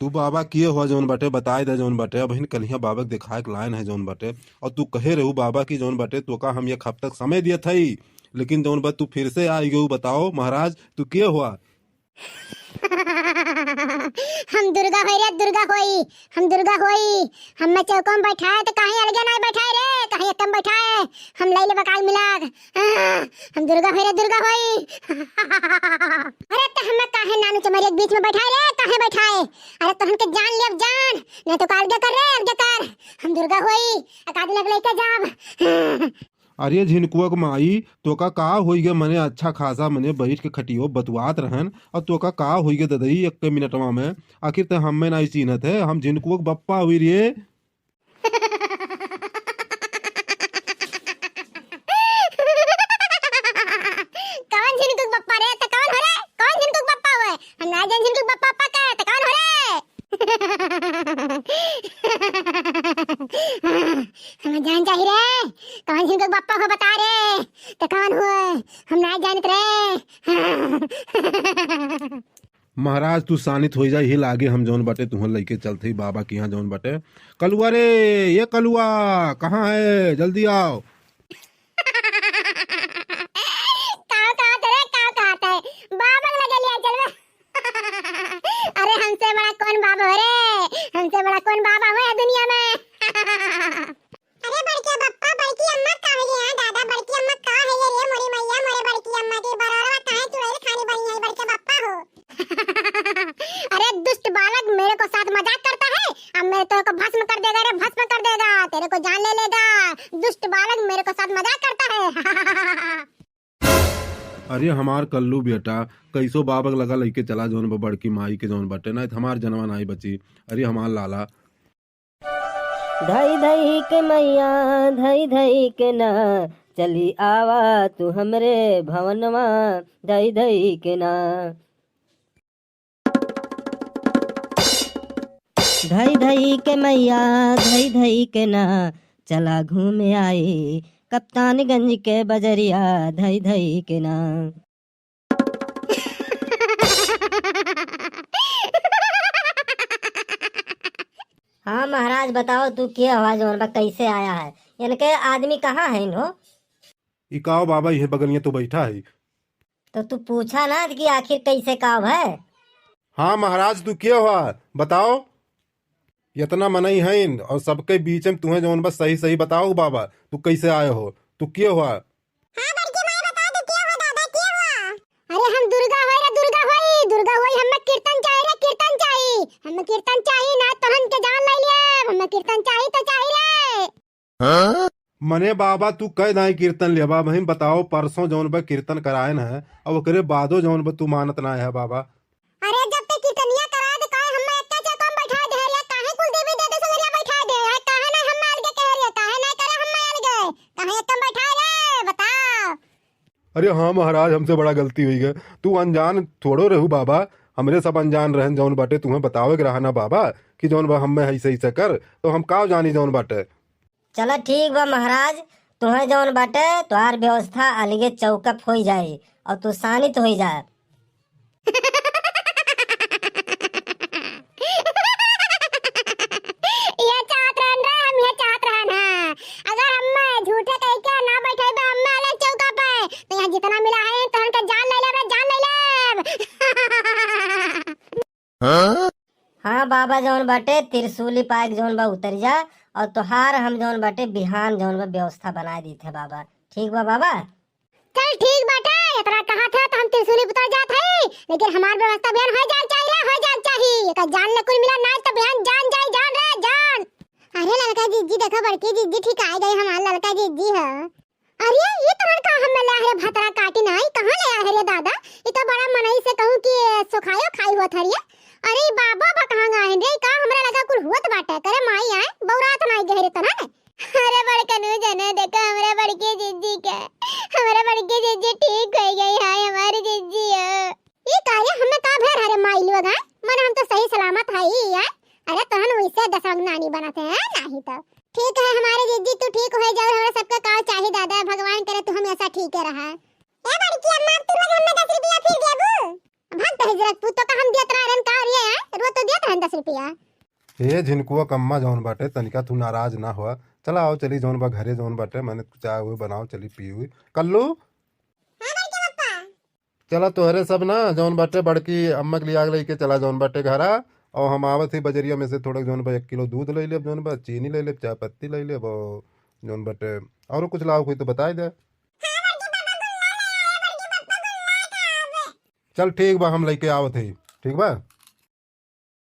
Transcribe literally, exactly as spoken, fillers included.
तू बाबा किए हुआ जौन बाटे, बताए दे जौन बाटे, अबहिन कलिया बाबा के देखाए के लाइन है जौन बाटे, और तू कहे रहू बाबा की जौन बाटे, तोका हम एक हफ्ता के समय दिए थई, लेकिन जौन बा तू फिर से आई गऊ। बताओ महाराज, तू किए हुआ? हम दुर्गा होई रे, दुर्गा होई, हम दुर्गा होई। हमें चौका में बैठाए तो कहीं अलगे नहीं बैठाए रे, कहीं एकम बैठाए। हम ले ले बकाल मिलाग। हाँ, हम दुर्गा होई रे, दुर्गा होई। अरे तो हमें काहे नानू चमरिया के बीच में बैठाए रे, काहे बैठाए? अरे तो हमके जान लिया जान, नहीं तो का अलगे कर रे, अलगे कर। हम दुर्गा होई, एक आदमी लग लेके जाब। अरे झिनकुआ के माई, तोका का होई गे? मने अच्छा खासा मने बैठ के खटियो बतुआत रहन, और तोका का होई गे ददई एक मिनटवा में? आखिर ते हमें नाई चीन्हत है, हम झिनकुआ के बप्पा हुई रे। कौन झिनकुआ के बप्पा रे? ते कौन हो रे? कौन झिनकुआ के बप्पा हुए? हम ना जान झिनकुआ के बप्पा, बप्पा का है, ते कौन हो रे? हम जान चाही रे, कौन झिनकुआ के बप्पा हो बता रे, ते कौन हो? हम ना जानत रे। महाराज तू शानित हो जा, यही लागे हम जौन बाटे तुहर लइके चलत ही बाबा के यहाँ जौन बाटे। कलुआ रे, ये कलुआ, कहाँ है? जल्दी आओ। काव कहत रे, काव कहत है? बाबा के लगे लिया चलबे। अरे हमसे बड़ा कौन बाबा हो रे? हमसे बड़ा कौन बाबा हो ये दुनिया में? अरे बड़के बप्पा, बड़की अम्मा का है रे? हाँ दादा, बड़की अम्मा का है ये रे? मोरी मैया, मोरे बड़की अम्मा के बरौरवा काहे चुड़ैल खानी बनी है बड़के बप्पा हो? अरे दुष्ट बालक, मेरे को साथ मजाक करता है, अब मैं तेरे को भस्म कर देगा रे, भस्म कर देगा, तेरे को जान ले लेगा। दुष्ट बालक, मेरे को साथ मजाक करता है। अरे हमार कल्लू बेटा, कैसो बाबा के लगा लइके चला जौन बा बड़की माई के जौन बाटे, नाहीं त हमार जनवा नाहीं बची। अरे हमार लाला। धई धई के मैया, धई धई के ना, चली आवा तू हमरे भवनवा, धई धई के ना। धई धई के मैया, धई धई के ना, चला घूमे आई कप्तानगंज के बजरिया, धई धई के ना। हाँ महाराज, बताओ तू के हवा जौन बा, कैसे आया है? इनके आदमी कहाँ है इन्हो? ई काव बाबा, इहे बगलिया तो बैठा है। तो तू पूछा ना कि आखिर कैसे काव है? हाँ महाराज, तू के हुआ बताओ? इतना मनई हईन और सबके बीच में तुहें जौन बा सही सही बताओ बाबा, तू कैसे आए हो, तू के हुआ? हाँ बड़की माई, बता दे, के हुआ दादा, के हुआ? अरे हम दुर्गा होई रे, दुर्गा होई, दुर्गा होई, हमें कीर्तन चाही रे, कीर्तन चाही, हमें कीर्तन चाही, ना तोहन के जान ले लिए, हमें कीर्तन चाही तो चाही रे। मने बाबा तू कह दाई कीर्तन लेबा, वहीं बताओ परसों जौन बा कीर्तन करायन है, और ओकरे बादो जौन बा तू मानत ना है बाबा। अरे जब ते कीर्तनिया करा दे, काहे हम्मे एत्ते चौका में बैठा दे रे? काहे कुल देवी देवता संगरिया बैठा दे? है काहे ना हम्मे अलगे कह रे? काहे ना करे हम्मे अलगे? काहे एत्ते बैठा रे? बताओ। अरे हाँ महाराज, हमसे बड़ा गलती हुई गए। तू अनजान थोड़ो रहू बाबा, हमरे सब अनजान रहन। जौन बाटे तुम्हें बतावे के रहा ना बाबा कि जौन बा हम्मे ऐसे ऐसे कर, तो हम का जानी जौन बाटे। चला ठीक बा महाराज, तुहें जौन बाटे तोहार व्यवस्था अलगे चौकप होई जाई और तू शानित होई जा। ये चाहत रहन रे, हम ये चाहत रहन, हाँ। अगर हम झूठे कह के ना बैठे बा हम अलग चौका पे, तो यहाँ जितना मिला है तोहन के जान ले लेब रे, जान ले लेब। हाँ बाबा, जौन बाटे त्रिशूली पाए के जौन बा उतर जा, और तोहार हम जौन बाटे बिहान जौन बा व्यवस्था बनाए दीत है बाबा। ठीक बा बाबा? चल ठीक बाटे, इतना कहा था तो हम त्रिशूली उतर जात है, लेकिन हमार व्यवस्था बिहान हो जान चाहिए, हो जान चाहिए। एकर जान ले कुल मिला, ना तो बिहान जान जाई, जान रे जान। अरे ललका जिज्जी देखो, बड़की जिज्जी ठीक आ गई, हमार ललका जिज्जी है। अरे, ये तोहन का हम्मे ले आहे रे भतरा काटी नाई, कहाँ ले आहे रे दादा? ये तो बड़ा मनई से कहूँ कि सोखायो खाई होत हरिये। अरे, ई बाबा बा कहाँ गए रे? का हमरा लगा कुल होत बाटे? करे माई आए, बौरात नाई गए रे तना ने। अरे बड़कनू जने देखो हमरे बड़की जिज्जी के, हमरे बड़की जिज्जी ठीक हो गई है, हमारी जिज्जी हो। ई का रे, हमें का भेल हरे माई लोग, हैं? मन हम तो सही सलामत है ही, हैं? अरे तोहन वैसे दसवा नानी बनत है, हैं? नाही तो। ठीक है हमारे जिज्जी, तू ठीक हो जाओ, हमरा सबके का चाही दादा, भगवान करे तू हमेशा ठीक है रहा। ए बड़की अम्मा, तू रोज हमें दस रुपया फिर देबू? अब हम कहे जरा, तू तो का हम दियत रहा रहन का रे, हैं? रोज तो दियत रहन दस रुपया। ए झिनकुआ कम्मा जौन बाटे, तनिका तू नाराज ना हुआ। चला आओ, चली जौन बा घरे जौन बाटे, माने चाय हुई बनाओ, चली पी हुई। कल्लू, हाँ बड़के पप्पा। चला तोहरे सब ना जौन बाटे बड़की अम्मा के लिया के लेके चला जौन बाटे घरा, और हम आवत ही बजरिया में से थोड़ा जौन बा एक किलो दूध ले लेब, जौन बा चीनी ले लेब, चाय पत्ती ले लेब, और जौन बाटे और कुछ लाओ कोई तो बताई दे। चल ठीक बा, हम लेके आवत ही, ठीक बा।